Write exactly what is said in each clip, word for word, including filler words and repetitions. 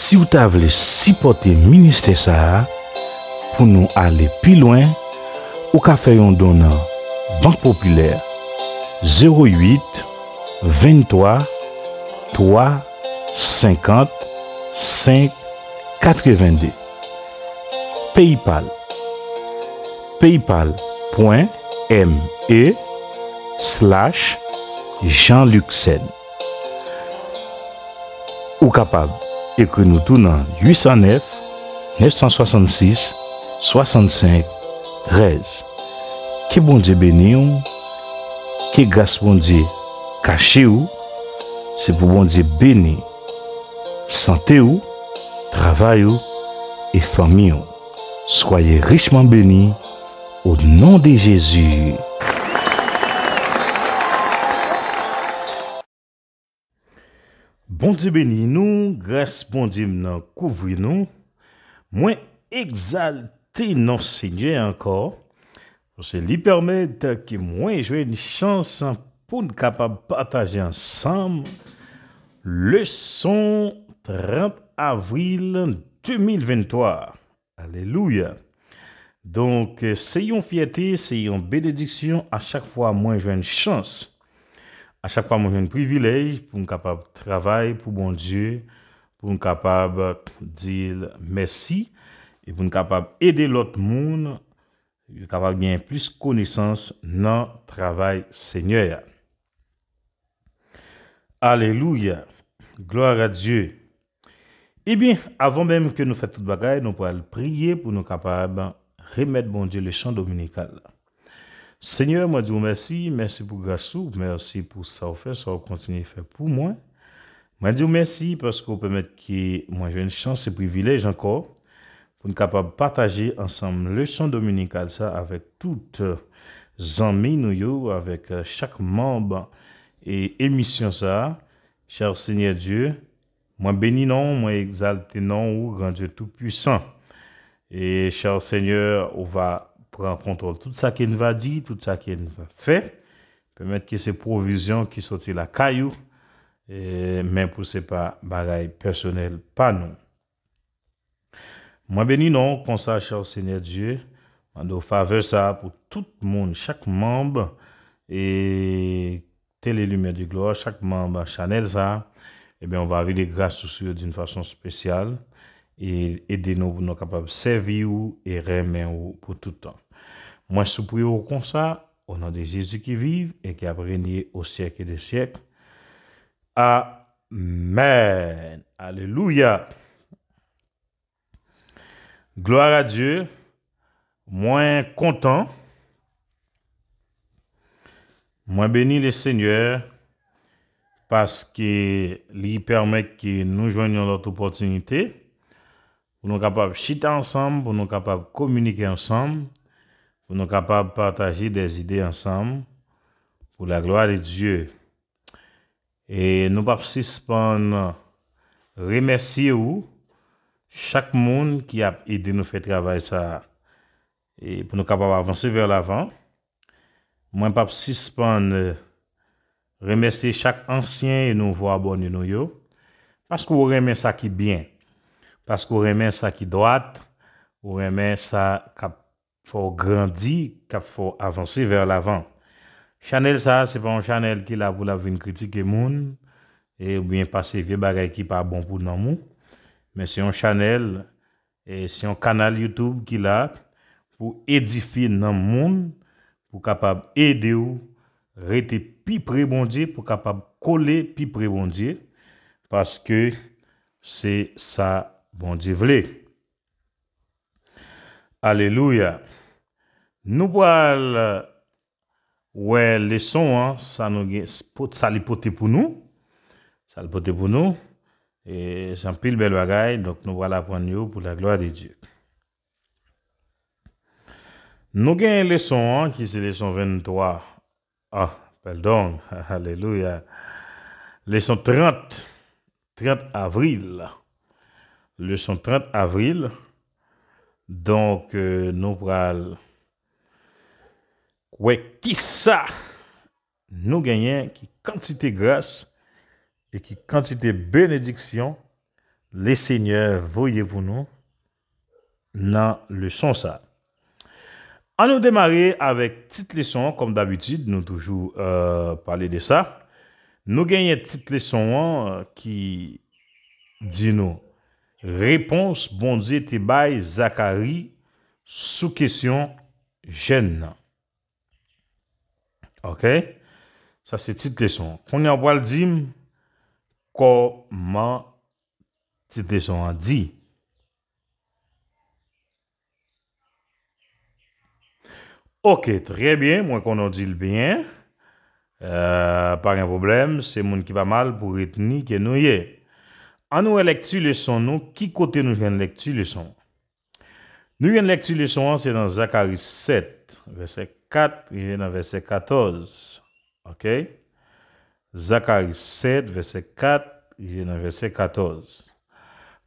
Si w ta vle sipòte ministè sa a, pou nou ale pi lwen, ou ka fè yon don nan Bank Popilè, zewo uit, venntwa, twa, senkant, senk, katrevenn de. PayPal, paypal pwen me slash Jean Luc Sen. Ou kapab ekri nou tou nan uit san nèf, nèf san swasannsis, swasannsenk, trèz. Ke Bondye beni w, ke gras Bondye kache w, se pou Bondye beni sante w, travay ou e fanmi w. Soyez richement bénis au nom de Jésus. Bondye beni nou, gras Bondye m nan kouvri nou. Mwen egzalte non Senyè ankò, paske li pèmèt ke mwen jwenn chans pou n kapab pataje ansanm leson trant avril de mil venntwa. Alelouya! Donk, se yon fyète, se yon benediksyon a chak fwa mwen jwenn chans, a chak fwa mwen jwenn privilèj pou m kapab travay pou Bondye, pou m kapab di l mèsi, e pou m kapab ede lòt moun, yo kapab gen plis konesans nan travay Senyè a. Alelouya! Glwa a Dye! Ebyen, avan menm ke nou fè tout bagay, nou pral priye pou nou kapab remèt Bondye leson dominikal la. Senyè, mwen di w mèsi, mèsi pou gras ou, mèsi pou sa w fè, sa w kontinye fè pou mwen. Mwen di w mèsi paske w pèmèt ke mwen jwenn chans e privilèj ankò pou n kapab pataje ansanm leson dominikal sa avèk tout zanmi nou yo, avèk chak manm e emisyon sa a. Chè Senyè Dye, mwen beni non w, mwen egzalte non w, Gran Dye Toupisan. E chè Senyè, ou va pran kontwòl tout sa ke n va di, tout sa ke n va fè. Pèmèt ke se pwovizyon ki soti lakay ou, e, men pou se pa bagay pèsonèl pa nou. Mwen beni non w konsa, chè Senyè Dye, mande w favè sa a pou tout moun, chak manm, e, Tele Limyè de Glwa, chak manm chanèl sa a, ebyen, w va vide gras ou sou yo d'une façon spéciale, e ede nou pou nou kapab sèvi ou e renmen ou pou tout tan. Mwen sipriye w konsa, o non de Jezi ki viv e ki ap renye o syèk de syèk. Amèn. Alelouya. Glwa a Dye. Mwen kontan. Mwen beni le Senyè paske li pèmèt ke nou jwenn yon lòt opòtinite pou nou kapab chita ansanm, pou nou kapab kominike ansanm, pou nou kapab pataje dè zide ansanm pou la glwa de Dye. E nou p ap sispann remèsye ou, chak moun ki ap ede nou fè travay sa a, e pou nou kapab avanse vè lavan. Mwen p ap sispann remèsye chak ansyen e nouvo abòne nou yo, paske w renmen sa ki byen, paske w renmen sa ki dwat, ou renmen sa k ap fè w grandi, k ap fè w avanse vè lavan. Chanèl sa a, se pa yon chanèl ki la pou l ap vin kritike moun, e oubyen pase vye bagay ki pa bon pou nanm ou, men se yon chanèl, e se yon kanal YouTube ki la pou edifye nanm moun, pou kapab ede w rete pi pre Bondye, pou kapab kole pi pre Bondye, paske se sa Bondye vle. Alelouya. Nou pral wè leson an, sa nou gen, pot-, sa li pote pou nou. Sa li pote pou nou. E se anpil bèl bagay, donk nou pral aprann yo pou la glwa de Dye. Nou gen leson an ki se leson venntwa. Ah, pèdon. Alelouya. Leson trant, trant avril. Leson trant avril. Donk, euh, nou pral wè kisa nou genyen, ki kantite gras e ki kantite benediksyon Lesenyè voye pou nou nan leson sa. An nou demare avèk tit leson an, kòm dabitid, nou toujou euh, pale de sa. Nou genyen tit leson an euh, ki di nou repons Bondye te bay Zakari sou kesyon jèn nan. Ok? Sa se tit leson an. Kounye a w pral di m kòman tit leson an di. Ok, trè byen, mwen konnen w di l byen. Euh, pa gen pwoblèm, se moun ki pa mal pou retni ke nou ye. An nou wè lèkti leson nou, ki kote nou jwenn lèkti leson? Nou jwenn lèkti leson an, se nan Zakari sèt, vèsè kat, rive nan vèsè katòz. Ok? Zakari sèt, vèsè kat, rive nan vèsè katòz.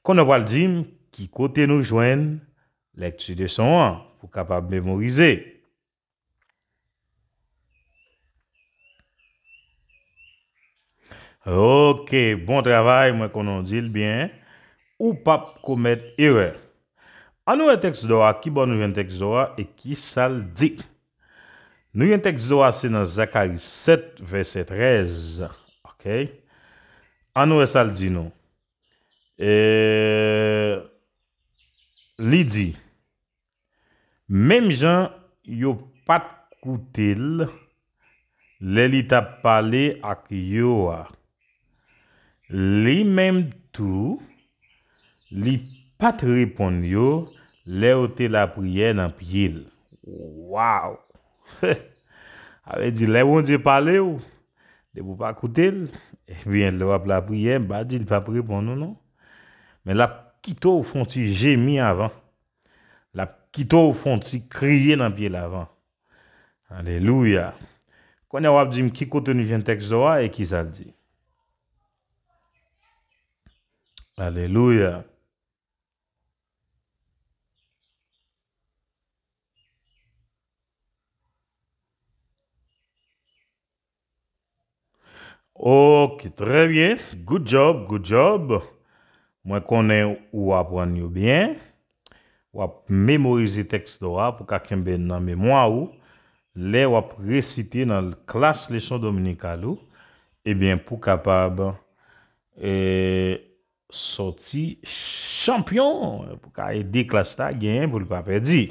Konnen w pral di m ki kote nou jwenn lèkti leson an pou w kapab memorize. Ok, bon travay, mwen konnen w di l byen. Ou p ap komèt erè. An nou wè tèks dò a, ki bò nou jwenn tèks dò a e ki sa l di? Nou jwenn tèks dò a se nan Zakari sèt, vèsè trèz. Ok? An nou wè sa l di nou. E, li di, menm jan yo pa t koute l lè li t ap pale ak yo a. Li menm tou, li pa t reponn yo lè yo te lapriyè nan pye l. Waw! Sa vle di, lè Bondye pale w, depi w pa koute l, ebyen, lè w ap lapriyè, m pa di l p ap reponn ou non. Men l ap kite w fè yon ti jemi avan. L ap kite w fè yon ti kriye nan pye l avan. Alelouya. Kounye a w ap di m ki kote nou jwenn tèks dò a e ki sa l di. Alelouya. Ok, trè byen. Good job, good job. Mwen konnen ou aprann yo byen. W ap memorize tèks dò a pou ka kenbe nan memwa ou lè w ap resite nan klas leson dominikal ou, ebyen, pou kapab e, sòti chanpyon, pou ka ede klas la genyen pou l pa pèdi.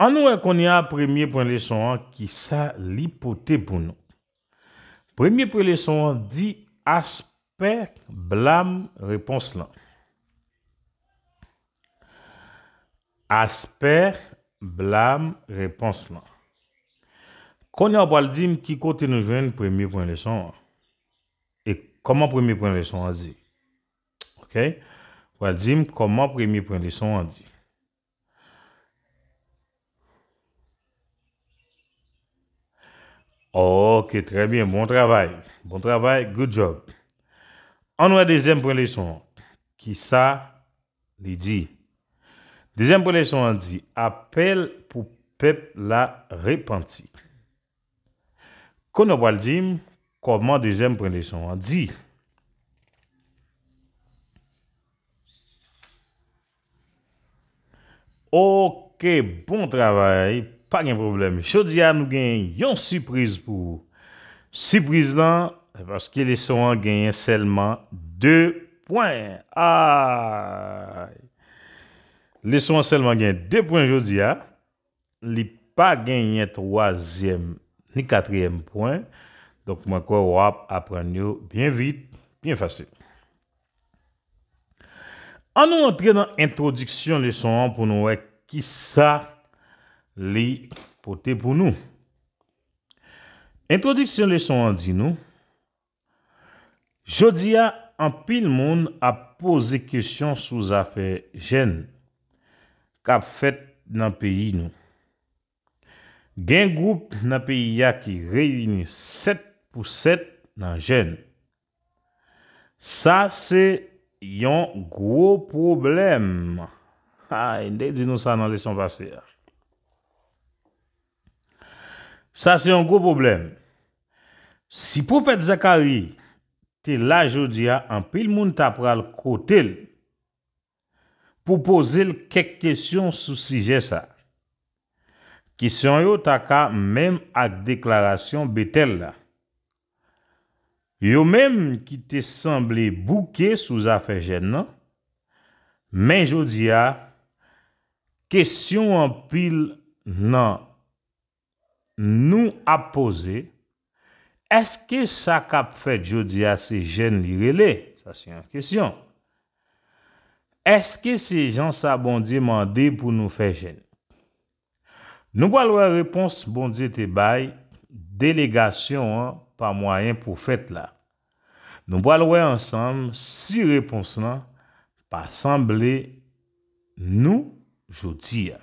An nou wè kounye a premye pwen leson an, ki sa li pote pou nou. Premye pwen leson an di aspè blam repons lan. Aspè blam repons lan. Kounye a w pral di m ki kote nou jwenn premye pwen leson an. E kòman premye pwen leson an di. Ok? W pral di m kòman premye pwen leson an di. Ok, trè byen. Bon travay. Bon travay. Good job. An nou wè dezyèm pwen leson an. Ki sa li di? Dezyèm pwen leson an di, apèl pou pèp la repanti. Kounye a w pral di m kòman dezyèm pwen leson an di. Ok, bon travay, pa gen pwoblèm. Jodi a nou gen yon sipriz pou ou. Sipriz lan, se paske leson an genyen sèlman de pwen. Ay! Leson an sèlman gen de pwen jodi a. Li pa genyen twazyèm ni katriyèm pwen. Donk, mwen kwè w ap aprann yo byen vit, byen fasil. An nou antre nan entwodiksyon leson an pou nou wè ki sa li pote pou nou. Entwodiksyon leson an di nou, jodi a, anpil moun ap poze kesyon sou zafè jèn k ap fèt nan peyi nou. Gen gwoup nan peyi a ki reyini sèt pou sèt nan jèn. Sa se yon gwo pwoblèm. Ay, m te di nou sa nan leson pase a. Sa se yon gwo pwoblèm. Si pwofèt Zakari te la jodi a, anpil moun ta pral kote l pou poze l kèk kesyon sou sijè sa. Kesyon yo ta ka menm ak deklarasyon Betèl la. Yo menm ki te sanble bouke sou zafè jèn nan, men jodi a, kesyon anpil nan nou ap poze, èske sa k ap fèt jodi a se jèn li rele? Sa se yon kesyon. Èske se jan sa Bondye mande pou nou fè jèn? Nou pral wè repons Bondye te bay delegasyon an pa mwayen pwofèt la. Nou pral wè ansanm si repons lan pa sanble nou jodi a.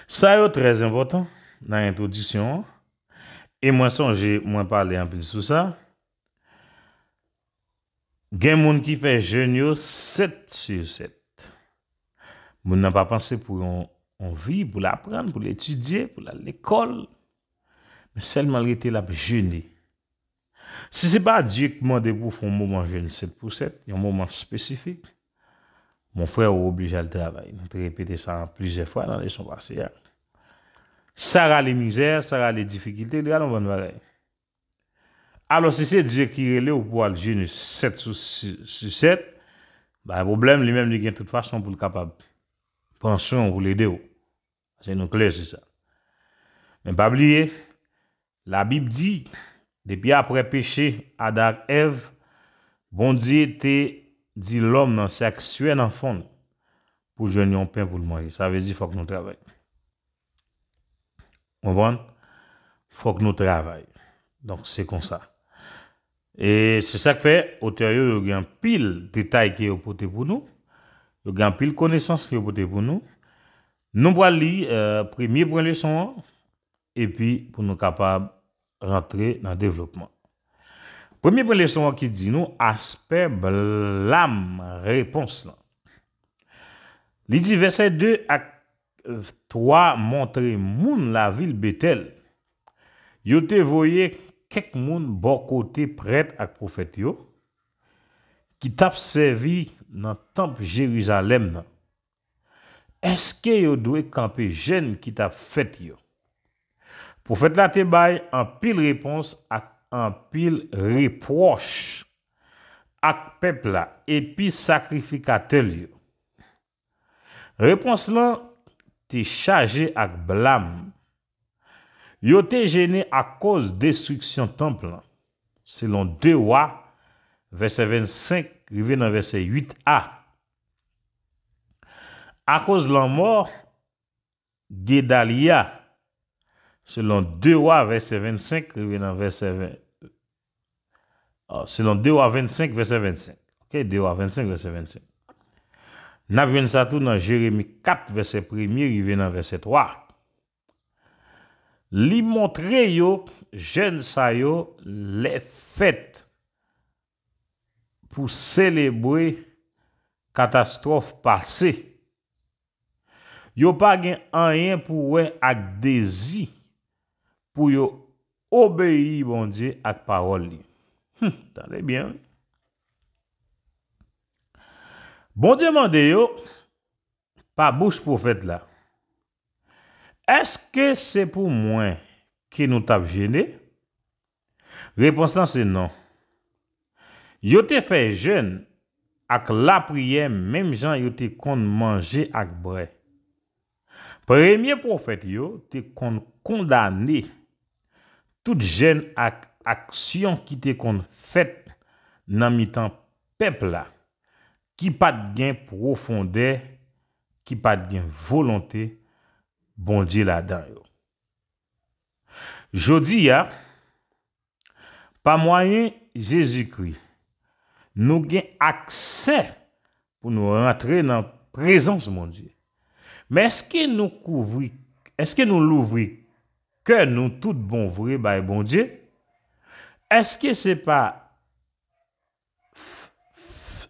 Sa yo trè enpòtan nan entwodisyon an, e mwen sonje mwen pale anpil sou sa. Gen moun ki fè jèn yo sèt sou sèt. Moun nan pa panse pou yon, yon vi, pou l aprann, pou l etidye, pou l al lekòl. Men sèlman l rete l ap jene. Si se pa Dye ki mande pou w fè yon moman jèn sèt pou sèt, yon moman espesifik, mon frè, ou oblije al travay. Nou te repete sa plizyè fwa nan leson pase a. Sa rale mizè, sa rale difikilte, li rale yon bann bagay. Alò, si se Dye ki rele w pou al jene sèt sou sèt, bay pwoblèm, li menm li gen tout fason pou l kapab pran swen w, pou l ede w. Se nou klè sou sa. Men pa bliye, Labib di, depi apre peche Adan ak Èv, Bondye te di lòm nan se ak swè nan fwon l pou l jwenn yon pen pou l manje. Sa vle di fòk nou travay. Konprann? Fòk nou travay. Donk, se konsa. E se sa k fè otè yo, yo gen anpil detay ke yo pote pou nou. Yo gen anpil konesans ke yo pote pou nou. Nou pral li, eh, premye pwen leson an, epi pou nou kapab rantre nan devlopman. Premye pwen leson an ki di nou aspè blam repons lan. Li di vèsè de ak twa montre moun lavil Betèl. Yo te voye kèk moun bò kote prèt ak pwofèt yo, ki t ap sèvi nan tanp Jerizalèm nan. Èske yo dwe kanpe jèn ki t ap fèt yo? Pwofèt la te bay anpil repons ak anpil repwòch ak pèp la epi sakrifikatè l yo. Repons lan te chaje ak blam. Yo te jene akoz destriksyon tanp lan, selon de Wa, vèsè vennsenk rive nan vèsè uit a. Akoz lanmò Gedalya, selon de Wa, vèsè vennsenk rive nan vèsè ven, ah, selon de Wa vennsenk, vèsè vennsenk. Ok, de Wa vennsenk, vèsè vennsenk. N ap jwenn sa tou nan Jeremi kat, vèsè premye rive nan vèsè twa. Li montre yo, jèn sa yo, lè fèt pou selebre katastwòf pase. Yo pa gen anyen pou wè ak dezi pou yo obeyi Bondye ak pawòl li. Hum, tande byen, wi. Bondye mande yo, pa bouch pwofèt la, èske se pou mwen ke nou t ap jene? Repons lan se non. Yo te fè jèn ak lapriyè menm jan yo te konn manje ak bwè. Premye pwofèt yo te konn kondane tout jèn ak aksyon ki te konn fèt nan mitan pèp la, ki pa t gen pwofondè, ki pa t gen volonte Bondye ladan yo. Jodi a, pa mwayen Jezikri, nou gen aksè pou nou rantre nan prezans Bondye. Men èske nou kouvri, èske nou louvri kè nou tout bon vre bay Bondye? Èske se pa,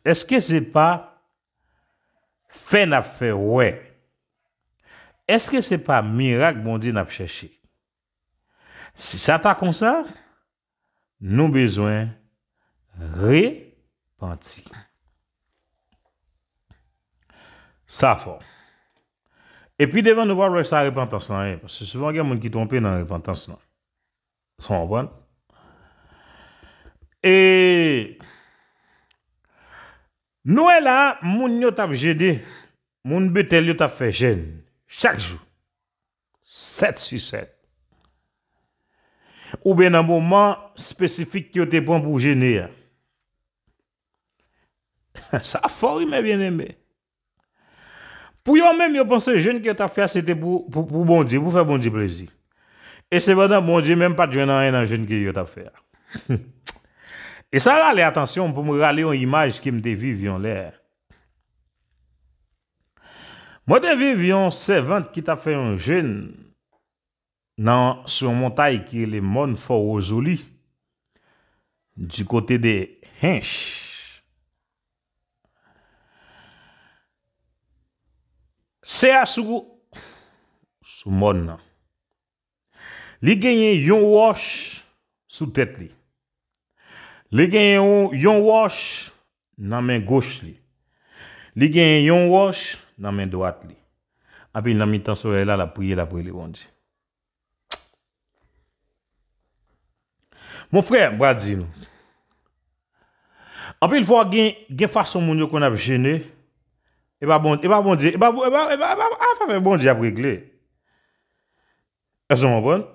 èske se pa fè n ap fè wè? Èske se pa mirak Bondye n ap chèche? Si sa ta konsa, nou bezwen repanti. Sa fò. Epi devan nou pral wè sa repantans lan ye. Paske souvan gen moun ki twonpe nan repantans lan. Sa w konprann? E nou wè la, moun yo t ap jene, moun Betèl yo t ap fè jèn chak jou. Sèt sou sèt. Oubyen nan moman espesifik ke yo te pran pou jene a. Sa fò wi, men byeneme. Pou yo menm, yo panse jèn ke yo t ap fè a, se te pou, pou, pou Bondye, pou fè Bondye plezi. E sepandan, Bondye menm pa t jwenn anyen nan jèn ke yo t ap fè a. E sa rale atansyon m pou m rale yon imaj ke m te viv yon lè. Mwen te viv yon sèvant ki t ap fè yon jèn nan, sou yon montay ki rele Mòn Fò Wozoli, du côté de Hinche. Se a sou, sou mòn nan. Li genyen yon wòch sou tèt li. Li genyen yon, yon wòch nan men goch li. Li genyen yon wòch nan men dwat li. Epi nan mitan solèy la, l ap priye, l ap rele Bondye. Mon frè, m pral di nou. Anpil fwa, gen, gen fason moun yo konn ap jene. E pa Bon-, e pa Bondye, e pa, e pa, e pa, e pa afè Bondye ap regle. Èske w konprann?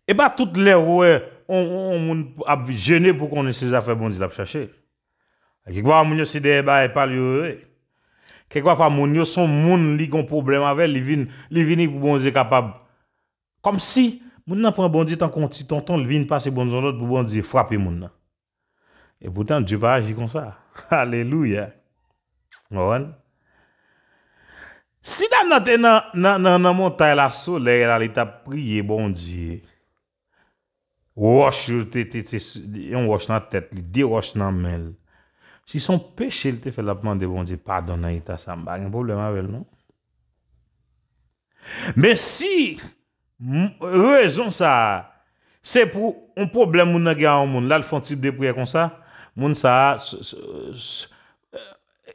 E pa tout lè ou wè on, on, on moun ap jene pou konnen se zafè Bondye l ap chache. Kèkfwa, moun yo se dèyè bagay pa l yo yo ye. Kèkfwa, moun yo se on moun li gon pwoblèm avè l, li vin, li vini pou Bondye kapab. Kòmsi moun nan pran Bondye tankou on ti tonton, li vin pase Bondye yon lòd pou Bondye frape moun nan. E poutan, Dye pa aji konsa. Alelouya. Ou konprann? Si dam nan te nan, nan, nan, nan montay la, solèy la, li t ap priye Bondye. Wòch yo te, te, te, yon wòch nan tèt li, de wòch nan men l. Si se yon peche l te fè, l ap mande Bondye padon nan eta sa, m pa gen pwoblèm avè l, non. Men si m-, rezon sa a, se pou yon pwoblèm moun nan gen a yon moun, l al fè yon ti de priyè konsa, moun sa a, s-, s-, s-,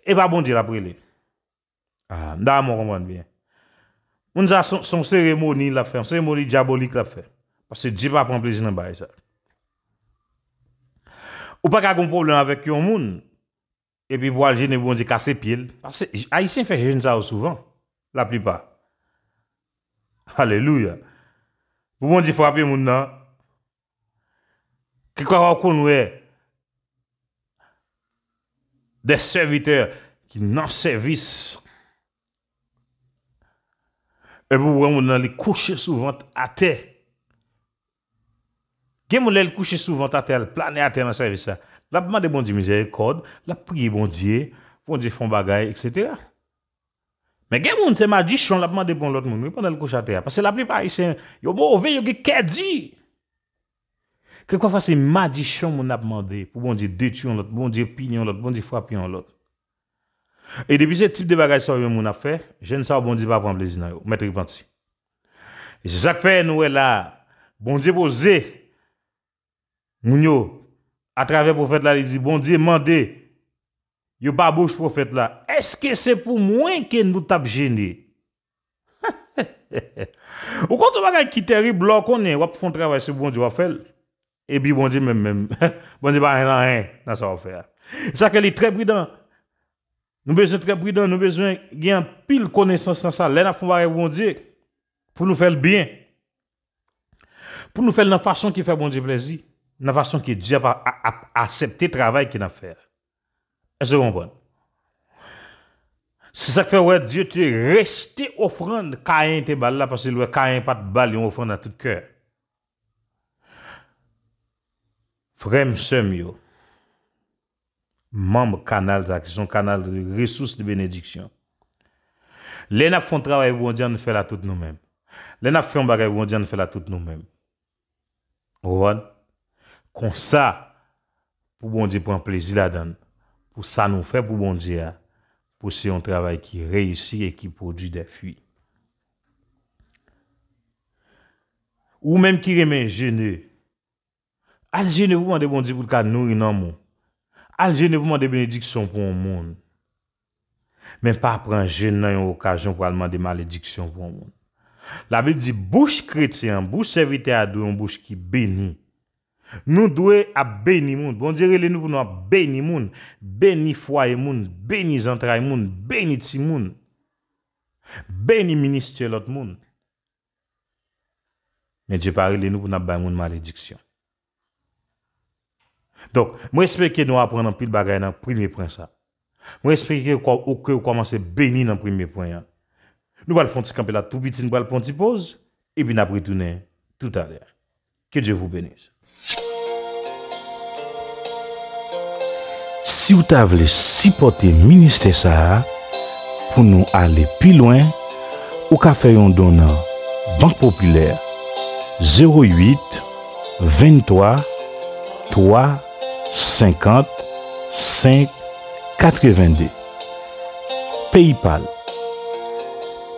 e pa Bondye l ap rele. Ah, m ta renmen w konprann byen. Moun sa, se, se yon seremoni l ap fè, yon seremoni dyabolik l ap fè. Paske Dye pa pran plezi nan bagay sa. Ou pa ka gen yon pwoblèm avèk yon moun, epi pou al jene Bondye kase pye l. Paske Ayisyen fè jèn sa yo souvan, laplipa. Alelouya. Pou Bondye frape moun nan, kèkfwa w konn wè de sèvitè ki nan sèvis. Epi w wè moun nan, li kouche sou vant atè. Gen moun, lè l kouche sou vant atè, l plane atè nan sèvis la. L ap mande Bondye mizèrikòd, l ap priye Bondye, Bondye fè yon bagay, etsetera. Men gen moun, se majisyon l ap mande pou yon lòt moun, wi, pandan l kouche atè a. Paske laplipa Ayisyen, yo move, yo gen kè di. Kèkfwa se majisyon moun ap mande pou Bondye detwi yon lòt, Bondye pini yon lòt, Bondye frape yon lòt. E depi se tip de bagay sa yo yon moun ap fè, jèn sa yo Bondye pa pran plezi nan yo, mèt repanti. E se sa k fè nou wè la, Bondye poze moun yo, atravè pwofèt la, li di, Bondye mande, yo pa bouch pwofèt la, èske se pou mwen ke nou t ap jene? Ou konn yon bagay ki terib, lè w konnen w ap fè yon travay, se Bondye w ap fè l. Epi Bondye menm, menm, Bondye pa gen anyen nan sa w ap fè a. Sa fè li trè pridan. Nou bezwen trè pridan, nou bezwen gen anpil konesans nan sa. Lè n ap fè yon bagay pou Bondye, pou nou fè l byen. Pou nou fè l nan fason ki fè Bondye plezi, nan fason ke Dye ap, ap, ap aksepte travay ke n ap fè a. Èske w konprann? Se sa k fè w wè Dye te rejte ofrann Kayen te ba l la, paske l wè Kayen pa t ba l yon ofrann a tout kè. Frè m, sè m yo, manm kanal sa, ki se yon kanal de resous, de benediksyon. Lè n ap fè yon travay pou Bondye, ann fè l a tout nou menm. Lè n ap fè yon bagay pou Bondye, ann fè l a tout nou menm. Ou konprann? Konsa, pou Bondye pran plezi ladan l, pou sa nou fè pou Bondye a, pou se yon travay ki reyisi e ki pwodui de fwi. Ou menm ki renmen jene, al jene pou mande Bondye pou l ka nouri nanm ou. Al jene pou mande benediksyon pou yon moun. Men pa pran jèn nan yon okazyon pou al mande malediksyon pou yon moun. Labib di, bouch kretyen an, bouch sèvitè a dwe yon bouch ki beni. Nou dwe ap beni moun. Bondye rele nou pou nou ap beni moun, beni fwaye moun, beni zantray moun, beni timoun, beni ministè lòt moun. Men Dye pa rele nou pou n ap bay moun malediksyon. Donk, mwen espere ke nou aprann anpil bagay nan premye pwen sa. Mwen espere ke w kò-, ou, ke w kòmanse beni nan premye pwen an. Nou pral fè yon ti kanpe la tou piti, nou pral fè yon ti poz, epi n ap retounen toutalè. Que Dieu vous bénisse. Si w ta vle sipòte ministè sa a, pou nou ale pi lwen, ou ka fè yon don nan Bank Popilè, zewo uit, venntwa, twa, senkant, senk, katrevennde. PayPal,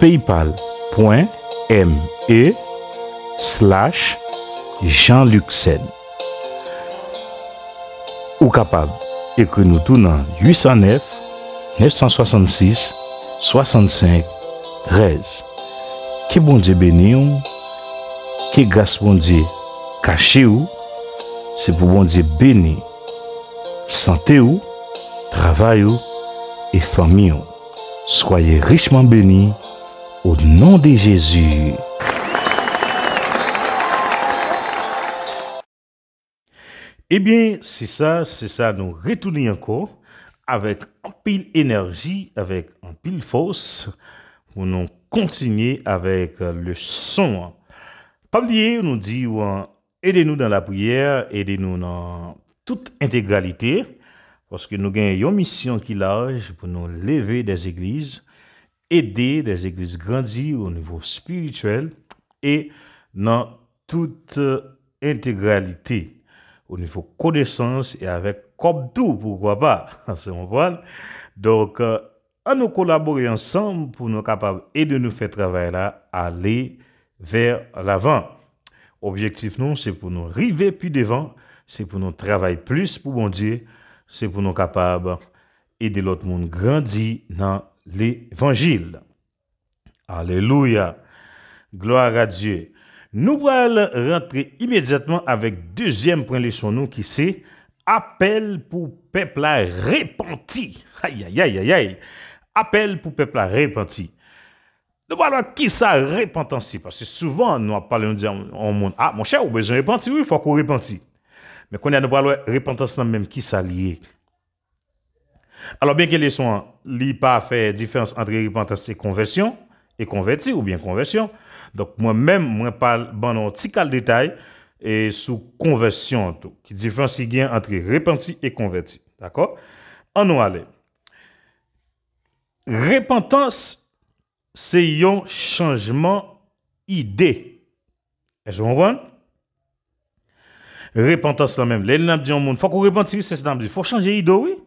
paypal pwen me slash Jean Luc Sène. Ou kapab ekri nou tou nan uit san nèf, nèf san swasannsis, swasannsenk, trèz. Ke Bondye beni w, ke gras Bondye kache w, se pou Bondye beni sante w, travay ou e fanmi w. Soyez richement bénis au nom de Jésus. Ebyen, se sa, se sa, nou retounen ankò avèk anpil enèji, avèk anpil fòs pou nou kontinye avèk leson an. Pa bliye, nou di w, ede nou dans la prière, ede nou nan tout entegralite, paske nou gen yon misyon ki laj pou nou leve des églises, ede des églises grandi o nivo espirityèl e nan tout entegralite, o nivo konesans e avèk kòb tou, poukwa pa? Se konprann? Donk, ann nou kolabore ansanm pou nou kapab ede nou fè travay la ale vè lavan. Objektif nou, se pou nou rive pi devan, se pou nou travay plis pou Bondye, se pou nou kapab ede lòt moun grandi nan levanjil. Alelouya! Glwa a Dye! Nou pral rantre imedyatman avèk dezyèm pwen leson nou ki se apèl pou pèp la repanti. Ayayayayay! Apèl pou pèp la repanti. Nou pral wè kisa repantans ye, paske souvan nou ap pale, nou di yon moun, a, monchè, ou bezwen repanti, wi, fòk ou repanti. Men kounye a nou pral wè repantans lan menm kisa li ye. Alò, byenke leson an, li pa fè diferans ant repantans e konvèsyon, e konvèti oubyen konvèsyon. Donk, mwen menm, mwen pral ban nou yon ti kal detay e sou konvèsyon an tou. Ki diferans ki gen ant repanti e konvèti? Dakò? Ann nou ale. Repantans se yon chanjman ide. Èske w konprann? Repantans lan menm. Lè n ap di yon moun, fòk ou repanti, wi, se sa n ap di. Fò w chanje ide w, wi.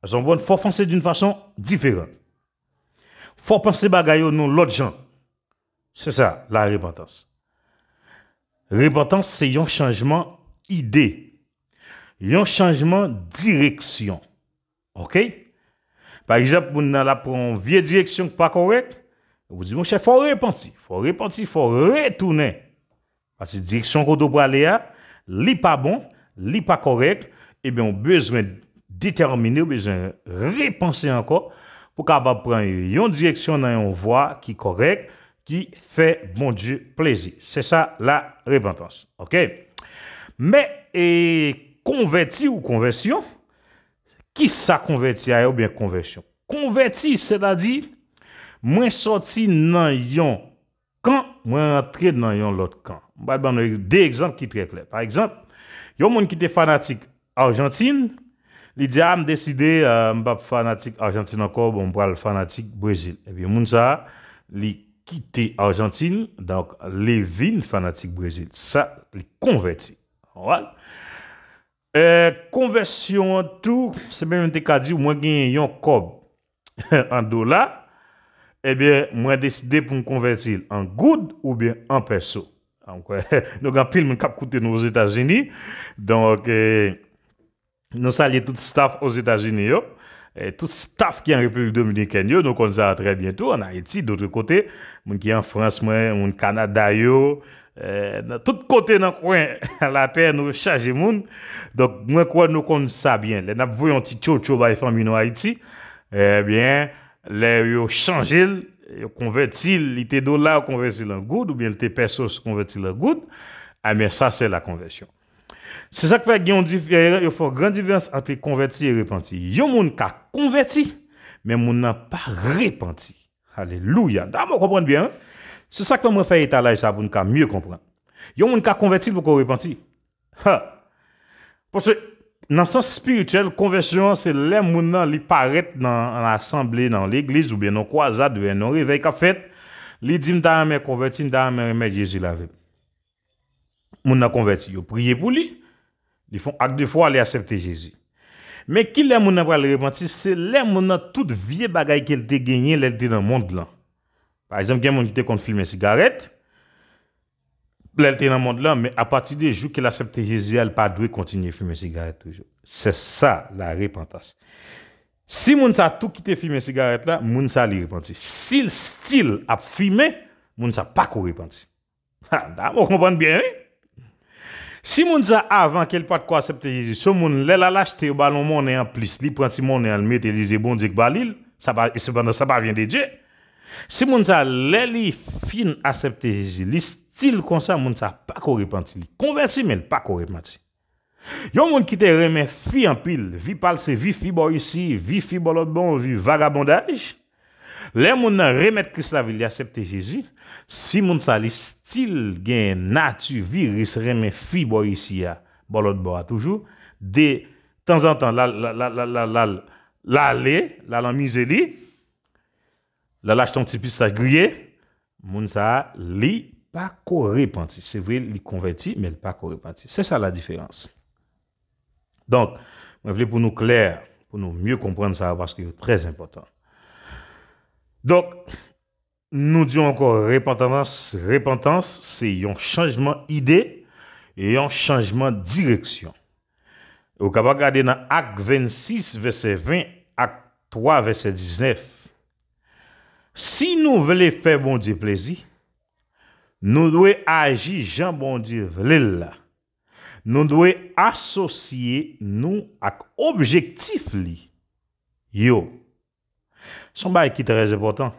Èske w konprann? Fò w panse d'une façon différente. Fò w panse bagay yo nan lòt jan. Se sa, la repantans. Repantans se yon chanjman ide. Yon chanjman direksyon. Oke? Pa egzanp, moun nan l ap pran yon vye direksyon k pa kòrèk, ou di, monchè, fò w repanti, fò w repanti, fò w retounen. Paske direksyon kote w prale a, li pa bon, li pa kòrèk, ebyen, ou bezwen detèmine, ou bezwen repanse ankò pou w kapab pran yon direksyon nan yon vwa ki kòrèk, ki fè Bondye plezi. Se sa, la repantans. Oke? Men, e, konvèti ou konvèsyon, kisa konvèti a ye oubyen konvèsyon? Konvèti, sètadi, mwen sòti nan yon kan, mwen rantre nan yon lòt kan. M pral ban nou de egzanp ki trè klè. Pa egzanp, yon moun ki te fanatik Ajantin, li di, a, m deside, e, m p ap fanatik Ajantin ankò, bon, m pral fanatik Brezil. Ebyen, moun sa a, li kite Ajantin, donk, li vin fanatik Brezil. Sa, li konvèti. Alright? E, konvèsyon an tou, se menm te ka di, mwen genyen yon kòb an dola, ebyen, mwen deside pou m konvèti l an goud oubyen an pèso. Donk, nou gen anpil moun k ap koute nou Ozetazini. Donk, eh, nou salye tout staff Ozetazini yo. Eh, tout staff ki an Repiblik Dominikèn yo, nou konn sa trè byen tou, an Ayiti, dòt kote, moun ki an Frans, mwen, moun Kanada yo, eh, nan tout kote nan kwen latè, nou chaje moun. Donk, mwen kwè nou konn sa byen. Lè n ap voye yon ti tchotcho bay fanmi nou Ayiti, ebyen, lè yo chanje l, yo konvèti l, li te dola, yo konvèti l an goud, oubyen li te pèsos, yo konvèti l an goud, ebyen, sa se la konvèsyon. Se sa k fè gen yon dif-, yo fè yon gran diferans ant konvèti e repanti. Yon moun ka konvèti, men moun nan pa repanti. Alelouya. Damò konprann byen, wi. Se sa k fè mwen fè etalaj sa pou n ka mye konprann. Yon moun ka konvèti, l poko repanti. Ha! Paske nan sans espirityèl, konvèsyon an se lè moun nan li parèt nan, nan asanble, nan legliz, oubyen nan kwazad, oubyen nan revèy k ap fèt, li di, "M ta renmen konvèti, m ta renmen remèt Jezi lavi m." Moun nan konvèti, yo priye pou li, li fè yon ak de fwa, li aksepte Jezi. Men kilè moun nan pral repanti? Se lè moun nan tout vye bagay ke l te genyen lè l te nan mond lan. Pa egzanp, gen moun ki te konn fimen sigarèt, lè l te nan mond lan, men apati de jou ke l aksepte Jezi a, l pa dwe kontinye fimen sigarèt toujou. Se sa, la repantans. Si moun sa tou kite fimen sigarèt la, moun sa li repanti. Si l still ap fimen, moun sa pako repanti. Ha, damò konprann byen, wi. Si moun sa avan ke l pa t ko aksepte Jezi, se yon moun lè l al achte, yo ba l yon monnen anplis, li pran ti monnen an, l mete, li di se Bondye ki ba li l, sa pa, e sepandan sa pa vyen de Dye. Si moun sa, lè li fin aksepte Jezi, li still konsa, moun sa pako repanti. Li konvèti, men l pako repanti. Yon moun ki te renmen fi anpil, vi pa l se vi fi bò isi, vi fi bò lòt bò, vi vagabondaj. Lè moun nan remèt Kris lavi l, li aksepte Jezi, si moun sa li still gen nati viris renmen fi bò isi a, bò lòt bò a toujou, de tanzantan l al, l al, l al anmize li, l al achte yon ti pistach griye, moun sa a, li pako repanti. Se vre, li konvèti, men li pako repanti. Se sa la diferans. Donk, mwen vle pou nou klè, pou nou mye konprann sa yo, paske yo trè enpòtan. Donk, nou di ankò, repantans, repantans, se yon chanjman ide, yon chanjman direksyon. Ou kapab gade nan Ak vennsis, vèsè ven, Ak twa, vèsè diznèf. Si nou vle fè Bondye plezi, nou dwe aji jan Bondye vle l la. Nou dwe asosye nou ak objektif li yo. Se yon bagay ki trè enpòtan.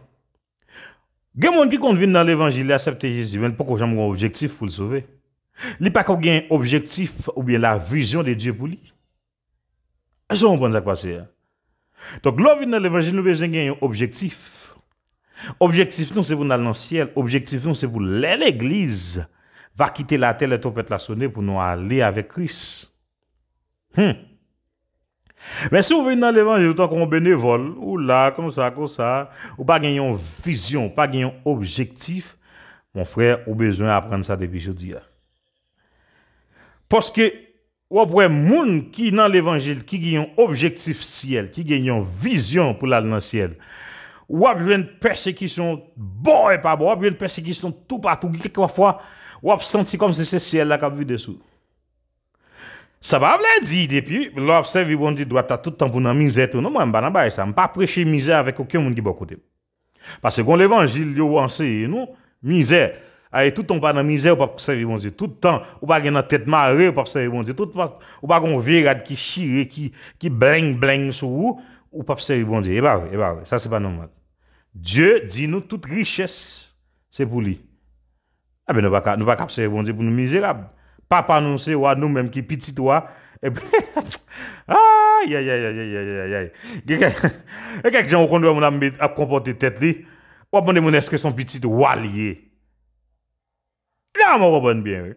Gen moun ki konn vin nan levanjil, li aksepte Jezi, men li poko janm gen yon objektif pou l sove. Li pako gen objektif oubyen la vision de Dieu pou li. Èske w konprann sa k pase a? Donk, lè w vin nan levanjil, nou bezwen gen yon objektif. Objektif nou, se pou n al nan syèl. Objektif nou, se pou lè legliz va kite latè, lè twonpèt la sone, pou nou ale avèk Kris. Hmm. Men si w vin nan levanjil tankou yon benevòl, ou la, konsa, konsa, ou pa gen yon vizyon, ou pa gen yon objektif, mon frè, ou bezwen aprann sa depi jodi a. Paske, w ap wè moun ki nan levanjil, ki gen yon objektif syèl, ki gen yon vizyon pou l al nan syèl, w ap jwenn pèsekisyon bò e pa bò, w ap jwenn pèsekisyon toupatou. Kèk fwa, w ap santi kòmsi se syèl la k ap vide sou ou. Sa pa vle di depi lè w ap sèvi Bondye dwat la tout tan pou nan mizè tou. Non, mwen, m pa nan bagay sa. M pa preche mizè avèk okenn moun ki bò kote m. Paske gon levanjil yo anseye nou, mizè. Aye, tout tan w pa nan mizè, ou p ap sèvi Bondye. Tout tan, ou pa gen nan tèt mare, ou p ap sèvi Bondye. Tout tan, ou pa gon vye rad ki chire, ki, ki blenng blenng sou ou, ou p ap sèvi Bondye. E pa vre, e pa vre. Sa se pa nòmal. Dye di nou tout richès, se pou li. Enben, nou pa ka, nou pa ka ap sèvi Bondye pou nou mizerab. Papa nou se wa, nou menm ki pitit wa. Epi, ay, ay, ay. Gen kèk, gen kèk jan ou konn wè moun ap met, ap konpòte tèt li. W ap mande moun èske se yon pitit wa li ye. La, mwen konprann byen, wi.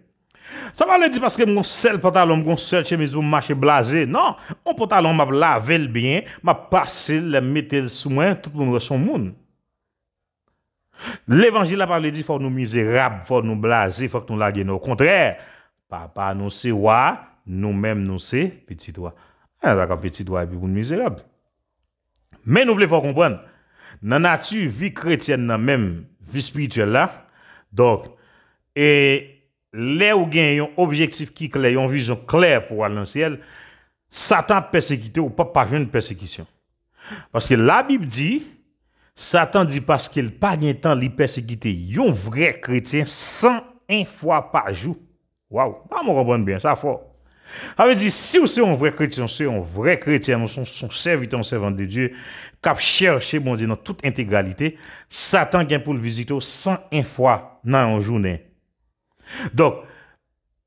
Sa pa vle di paske m gon sèl pantalon, m gon sèl chemiz pou m mache blaze. Non, yon pantalon m ap lave l byen, m ap pase l, lè m mete l sou mwen, tout moun wè se yon moun. Levanjil la pa vle di fòk nou mizerab, fòk nou blaze, fòk nou lage nou. Okontrè, papa nou se wa, nou menm nou se pitit wa. Ann pa ka pitit wa epi pou n mizerab. Men nou vle fè w konprann, nan nati vi kretyèn nan menm, vi espirityèl la, donk, e lè ou gen yon objektif ki klè, yon vizyon klè pou w al nan syèl, Satan ap pèsekite w, ou p ap pa jwenn pèsekisyon. Paske Labib di, Satan di paske l pa gen tan li pèsekite yon vrè kretyen san en fwa pa jou. Waw, pa mwen konprann byen, sa fò. Sa vle di, si w se yon vrè kretyen, w se yon vrè kretyen, w se yon, se yon sèvitè, yon sèvant de Dye, k ap chèche Bondye nan tout entegralite, Satan gen pou l vizite w san en fwa nan yon jounen. Donk,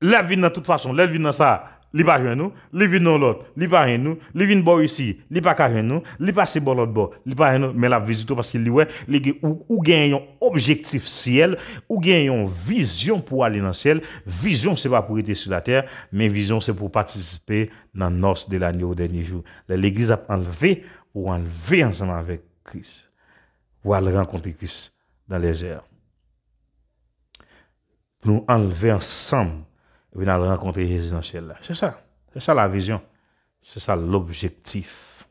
lè l ap vin nan tout fason, lè l vin nan sa, li pa jwenn ou, li vin nan lòt, li pa jwenn ou, li vin bò isi, li pa ka jwenn ou, li pase bò lòt bò, li pa jwenn ou, men l ap vizite w paske li wè, li gen, ou, ou gen yon objektif syèl, ou gen yon vizyon pou ale nan syèl. Vizyon se pa pou rete sou latè, men vizyon se pou patisipe nan nòs de lanyo o dènye jou. Lè legliz ap anlve, ou anlve ansanm avèk Kris. Ou al rankontre Kris dans les airs. Pou nou anlve ansanm, epi n al rankontre Jezi nan syèl la. Se sa. Se sa la vizyon. Se sa lobjektif.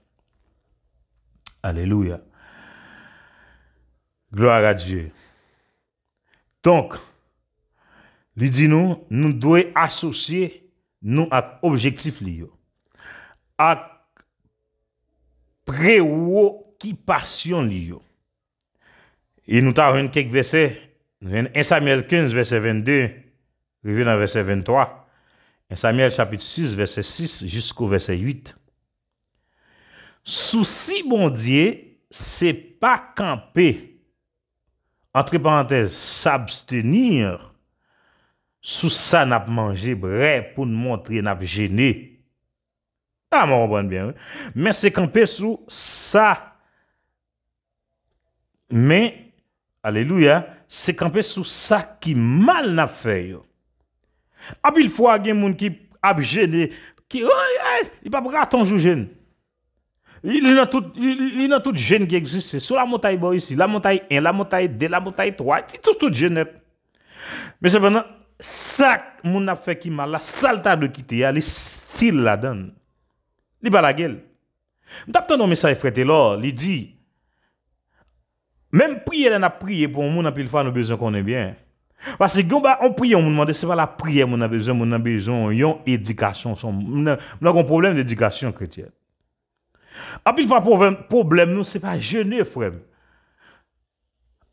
Alelouya. Gloire à Dieu. Donk, li di nou, nou dwe asosye nou ak objektif li yo, ak prewokipasyon li yo. E nou ta jwenn kèk vèsè, nou jwenn en Samyèl kenz, vèsè vennde, rive nan vèsè venntwa. En Samyèl chapit sis, vèsè sis jisko vèsè uit. Sousi Bondye, se pa kanpe, antre parantèz, s'abstenir, sou sa n ap manje, bwè, pou n montre n ap jene. A, mwen konprann byen, wi. Men se kanpe sou sa, men, alelouya, se kanpe sou sa ki mal n ap fè yo. Anpil fwa, gen moun ki ap jene, ki, oy, oy, li p ap rate yon jou jèn. Li, li nan tout, li, li, li nan tout jèn ki egziste. Sou lamontay bò isi, lamontay en, lamontay de, lamontay twa, li tout, tout jèn nèt. Men sepandan, sa moun ap fè ki mal la, sa l ta dwe kite a, li still ladan l. Li pa lage l. M t ap tande yon mesaj frè Telor, li di, menm priyè lè n ap priye pou yon moun, anpil fwa nou bezwen konnen byen. Paske gen yon ba-, yon priyè yon moun mande, se pa lapriyè moun nan bezwen, moun nan bezwen yon edikasyon. Se yon, moun nan, moun nan gen yon pwoblèm de edikasyon kretyèn. Anpil fwa pwoblèm, pwoblèm nou, se pa jene, frè m.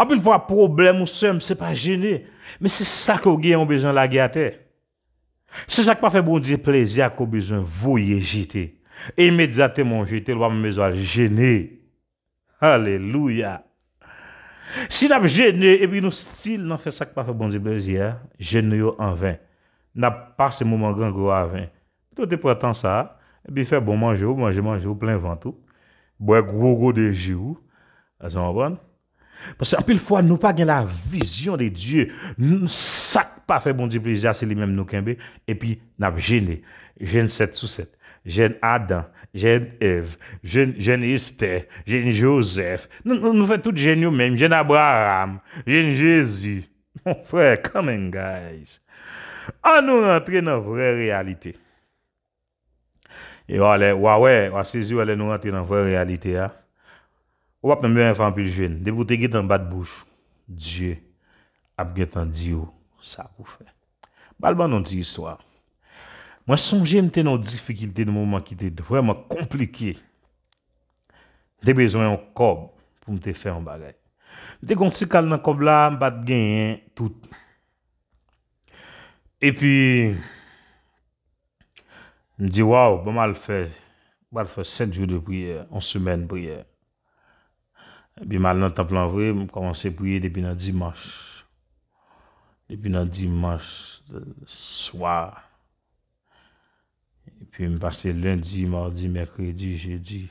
Anpil fwa pwoblèm ou, sè m, se pa jene, men se sa ke w genyen ou bezwen lage atè. Se sa k pa fè Bondye plezi a ke w bezwen voye jete. E imedyatman w jete l, w pa menm bezwen al jene. Alelouya! Si n ap jene epi nou still nan fè sa k pa fè Bondye plezi a, jèn nou yo anven. N ap pase moman grangou yo anven. Pito w te pran tan sa a, epi fè bon manje w, manje manje w, plen vant ou, bwè gwo gode ji w. Èske w konprann? Paske anpil fwa, nou pa gen la vision de Dieu. N-, sa k pa fè Bondye plezi a, se li menm nou kenbe, epi n ap jene. Jèn sèt sou sèt. Jèn Adan, jèn Èv, jèn, jèn Estè, jèn Jozèf. Nou, nou, nou fè tout jèn yo menm. Jèn Abraram, jèn Jezi. Mon frè, come on, guys. Ann nou rantre nan vrè reyalite. E w a lè, w a wè, w a sezi wè lè nou rantre nan vrè reyalite a. Ou p ap menm bezwen fè anpil jèn. Depi w te gentan bat bouch, Dye ap gentan di w sa pou fè. M pral ban nou yon ti istwa. Mwen sonje m te nan yon difikilte, nan moman ki te vrèman konplike. M te bezwen yon kòb pou m te fè yon bagay. M te gen yon ti kal nan kòb la, m pa t genyen tout. Epi, m di, waw, ban m al fè, m pral fè sèt jou de priyè, yon semèn priyè. Epi m al nan tanp lan vre, m kòmanse priye depi nan dimanch. Depi nan dimanch, euh, swa. Epi m pase lendi, madi, mèkredi, jedi.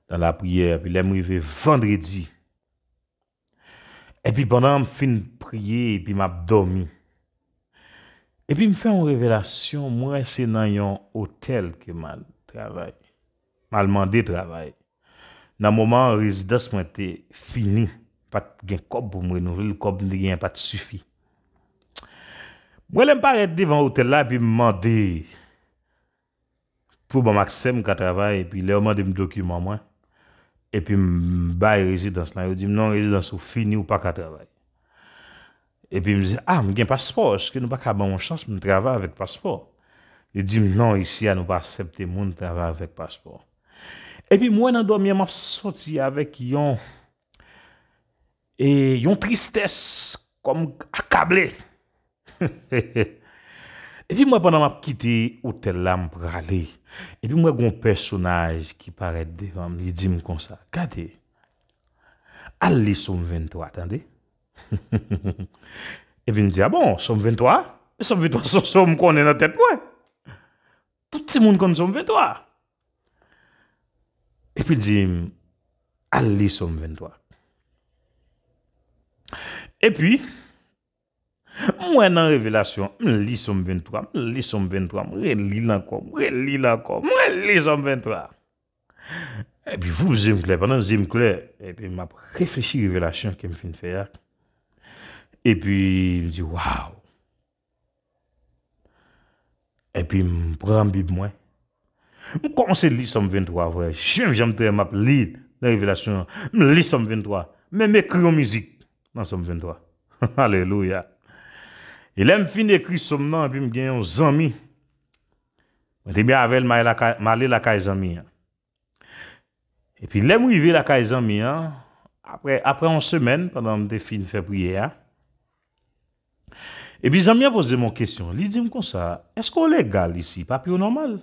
Nan lapriyè, epi lè m rive vandredi. Epi pandan m fin priye, epi m ap dòmi. Epi m fè yon revelasyon, m wè se nan yon otèl ke m al travay. M al mande travay. Nan moman an, rezidans mwen te fini. Pa t gen kòb pou m renouvle l, kòb m te genyen pa t sifi. Mwen, lè m parèt devan otèl la, epi m mande pou ban m aksè m ka travay, epi lè yo mande m dokiman mwen, epi m bay rezidans lan, yo di m, "Non, rezidans ou fini, ou pa ka travay." Epi m di, "Ah, m gen paspò, èske nou pa ka ban m yon chans pou m travay avèk paspò?" Li di m, "Non, isi a nou pa aksepte moun travay avèk paspò." Epi m wè nan dòmi an, m ap soti avèk yon, e, yon tristès, kòm akable. Epi m wè pandan m ap kite otèl la, m prale. Epi m wè gon pèsonaj ki parèt devan m, li di m konsa, "Gade, al li Sòm venntwa, tande." Epi m di, "A bon, Sòm venntwa?" E Sòm venntwa se yon sòm m konnen nan tèt mwen. Tout timoun konn Sòm venntwa. Epi l di m, "Al li Sòm venntwa." Epi, m wè nan Revelasyon, m li Sòm venntwa, m li Sòm venntwa, m reli l ankò, m reli l ankò, m reli Sòm venntwa. Epi, voup, zye m klè. Pandan zye m klè, epi m ap reflechi revelasyon ke m fin fè a. Epi, m di, "Waw!" Epi, m pran Bib mwen. M kòmanse li Sòm venntwa vre. Menm jan m te, m ap li nan Revelasyon an. M li Sòm venntwa. Men m ekri yon mizik nan Sòm venntwa. Alelouya. E lè m fin ekri sòm nan, epi m gen yon zanmi. Mwen te byen avè l, m ale lakay, m ale lakay zanmi an. Epi lè m rive lakay zanmi an, apre, apre yon semèn, pandan m te fin fè priyè a, epi zanmi an poze m yon kesyon. Li di m konsa, "Èske w legal isi? Papye w nòmal?"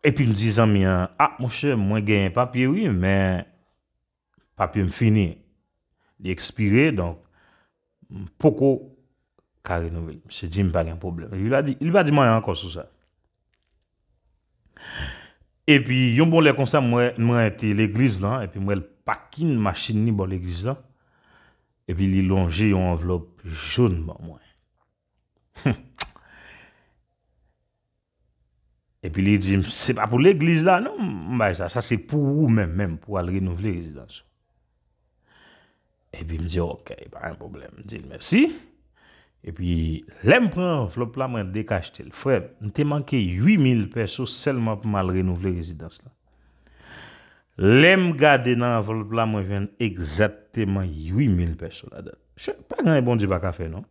Epi m di zanmi an, "A, monchè, mwen genyen papye wi, men papye m fini. Li ekspire, donk, m poko ka renouvle l." Misye di m pa gen pwoblèm. Li pa di, li pa di m anyen ankò sou sa. Epi, yon bon lè konsa, mwen, mwen te legliz lan, epi mwen l pakin machin li bò legliz lan. Epi li lonje yon anvlòp jòn ban mwen. Epi li di m, "Se pa pou legliz la, non, m bay sa. Sa se pou ou menm, menm, pou al renouvle rezidans ou." Epi m di, "Ok, pa gen pwoblèm." M di l, "Mèsi." Epi, lè m pran anvlòp la, mwen dekachte l. Frè, m te manke uit mil pèso sèlman pou m al renouvle rezidans la. Lè m gade nan anvlòp la, mwen jwenn egzakteman uit mil pèso ladan. Pa gen anyen Bondye pa ka fè, non.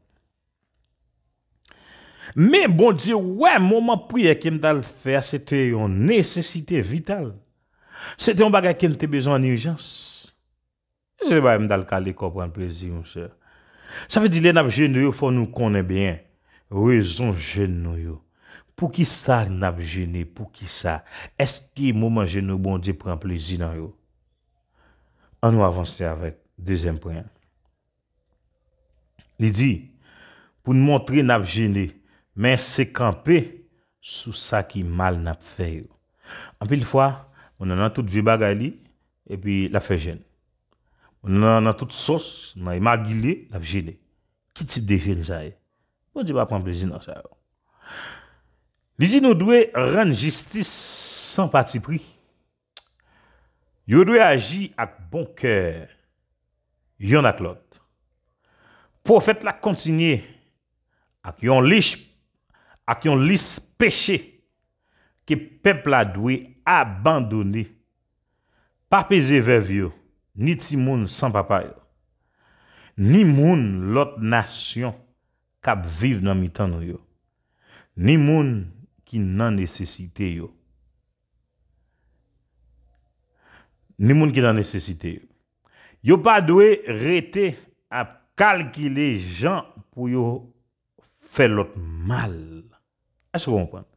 Men Bondye wè moman priyè ke m t al fè a, se te yon nesesite vital. Se te yon bagay ke m te bezwen an ijans. Se te bagay m t al kale kò pran plezi, monchè. Sa vle di, lè n ap jene yo, fò nou konnen byen rezon jèn nou yo. Poukisa n ap jene? Poukisa? Èske moman jèn nou, Bondye pran plezi nan yo? An nou avanse avèk dezyèm pwen an. Li di, pou n montre n ap jene, men se kanpe sou sa ki mal n ap fè yo. Anpil fwa, moun nan nan tout vye bagay li, epi l ap fè jèn. Moun nan nan tout sòs, nan emagile, l ap jene. Ki tip de jèn sa ye? Bondye pa pran plezi nan sa yo. Li di nou dwe rann jistis san patipri. Yo dwe aji ak bon kè yonn ak lòt. Pwofèt la kontinye ak yon lis, ak yon lis peche ke pèp la dwe abandone. Pa peze vèv yo, ni timoun san papa yo, ni moun lòt nasyon k ap viv nan mitan nou yo, ni moun ki nan nesesite yo. Ni moun ki nan nesesite yo. Yo pa dwe rete ap kalkile jan pou yo fè lòt mal. Èske w konprann?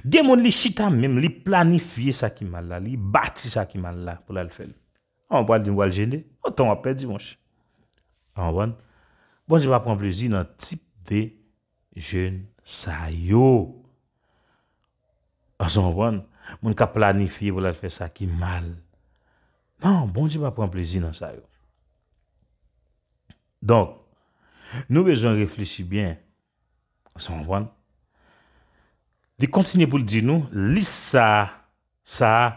Gen moun, li chita menm, li planifye sa ki mal la, li bati sa ki mal la pou l al fè l. An, w pral di m pral jene? Otan w ap pèdi, monchè. Ou konprann? Bondye pa pran plezi nan tip de jèn sa yo. Èske w konprann? Moun k ap planifye pou l al fè sa ki mal. Non, Bondye pa pran plezi nan sa yo. Donk, nou bezwen reflechi byen. Èske w konprann? Li kontinye pou l di nou, lis sa, sa a,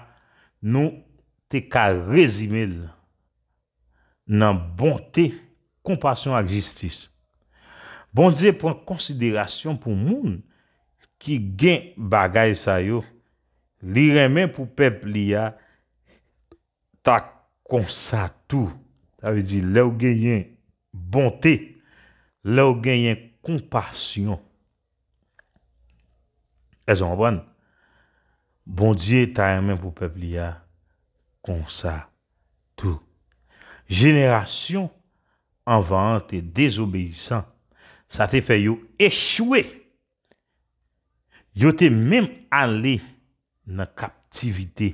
nou te ka rezime l nan bonte, konpasyon ak jistis. Bondye pran konsiderasyon pou moun ki gen bagay sa yo. Li renmen pou pèp li a ta konsa tou. Sa vle di, lè w genyen bonte, lè w genyen konpasyon. Èske w konprann? Bondye ta renmen pou pèp li a konsa tou. Jenerasyon anvan an te dezobeyisan. Sa te fè yo echwe. Yo te menm ale nan kaptivite.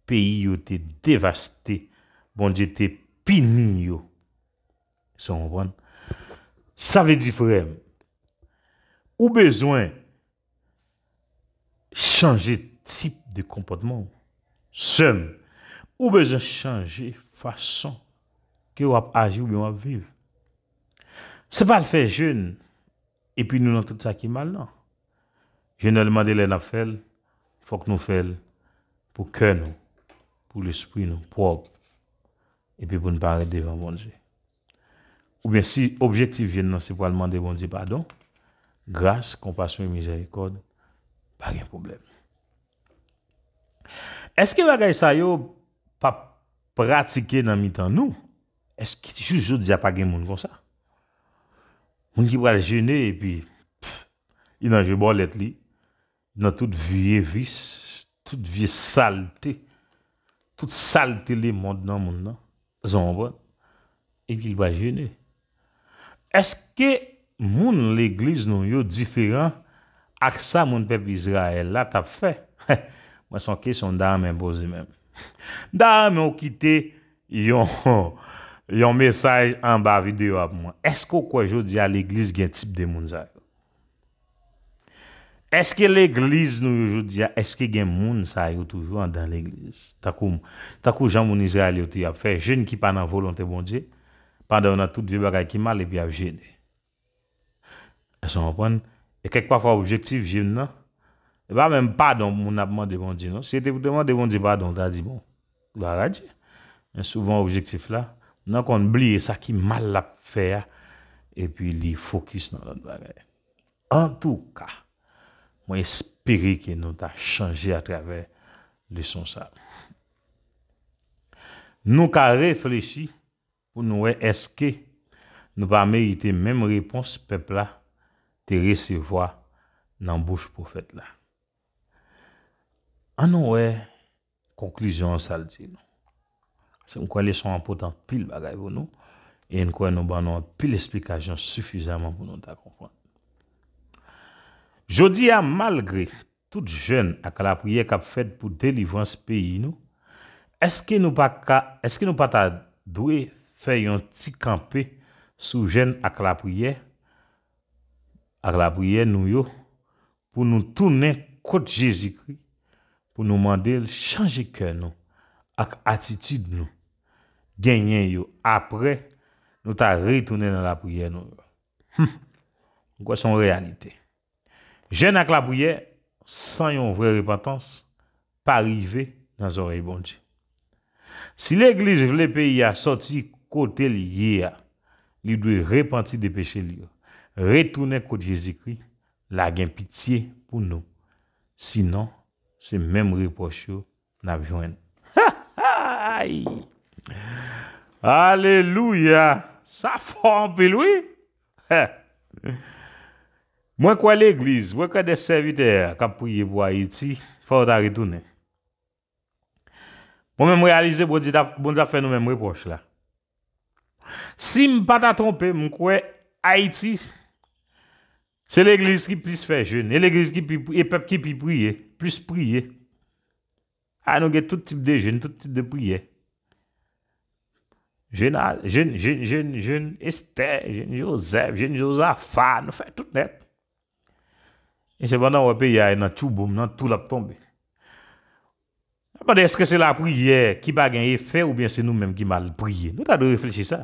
Peyi yo te devaste. Bondye te pini yo. Èske w konprann? Sa vle di, frè m, ou bezwen chanje tip de konpòtman w. Sè m, ou bezwen chanje fason ke w ap aji oubyen w ap viv. Se pa l fè jèn, epi nou nan tout sa ki mal, non. Jèn nan, li mande lè n ap fè l, fòk nou fè l pou kè nou, pou lespri nou pwòp, epi pou n parèt devan Bondye. Oubyen si objektif jèn nan se pou al mande Bondye padon, gras, konpasyon e mizèrikòd, pa gen pwoblèm. Èske bagay sa yo p ap pratike nan mitan nou? Èske jis jodi a pa gen moun konsa? Moun ki pral jene epi, pff, li nan je bòlèt li, nan tout vye vis, tout vye salte, tout salte lemonn nan moun nan. Èske w konprann? Epi l pral jene. Èske moun legliz nou yo diferan ak sa moun pèp Izrayèl la t ap fè? Mwen, se yon kesyon m ta renmen poze menm. M ta renmen w kite yon, yon mesaj anba videyo a pou mwen. Èske w kwè jodi a legliz gen tip de moun sa yo? Èske legliz nou yo jodi a, èske gen moun sa yo toujou anndan legliz? Tankou, tankou jan moun Izrayèl yo te ap fè, jèn ki pa nan volonte Bondye, pandan yo nan tout vye bagay ki mal epi y ap jene. Èske w konprann? E kèk pafwa objektif jèn nan, e pa menm padon moun ap mande Bondye, non. Si se te pou te mande Bondye padon, w ta di, bon, glwa a Dye. Men souvan objektif la, moun nan konn bliye sa ki mal l ap fè a, epi li fokis nan lòt bagay. Antouka, mwen espere ke nou ta chanje atravè leson sa. Nou ka reflechi pou nou wè èske nou pa merite menm repons pèp la te resevwa nan bouch pwofèt la. Ann nou wè konklizyon an sa l di nou. Paske m kwè leson an pote anpil bagay pou nou, e m kwè nou ban nou anpil esplikasyon sifizaman pou nou ta konprann. Jodi a, malgre tout jèn ak lapriyè k ap fèt pou delivrans peyi nou, èske nou pa ka, èske nou pa ta dwe fè yon ti kanpe sou jèn ak lapriyè, ak lapriyè nou yo, pou nou tounen kot Jezikri, pou nou mande l chanje kè nou ak atitid nou genyen yo, apre nou ta retounen nan lapriyè nou yo? Hum. M kwè se yon reyalite. Jèn ak lapriyè san yon vrè repantans pa rive nan zòrèy Bondye. Si legliz vle peyi a sòti kote l ye a, li dwe repanti de peche l yo, retounen kot Jezikri, l a gen pitye pou nou. Sinon, se menm repwòch yo n ap jwenn. Ay! Alelouya! Sa fò anpil, wi! Mwen kwè legliz, mwen kwè de sèvitè k ap priye pou Ayiti, fò yo ta retounen. Mwen menm, m reyalize Bondye t ap, Bondye ap fè nou menm repwòch la. Si m pa ta twonpe, m kwè Ayiti, se legliz ki plis fè jèn, e legliz ki pi, e pèp ki pi priye, plis priye. A, nou gen tout tip de jèn, tout tip de priyè. Jèn a, jèn, jèn, jèn, jèn Estè, jèn Jozèf, jèn Jozafa, nou fè tout nèt. E sepandan, w wè peyi a nan tchouboum nan, tou l ap tonbe. Mwen mande, èske se lapriyè ki pa gen efè oubyen se nou menm ki mal priye? Nou ta dwe reflechi sa.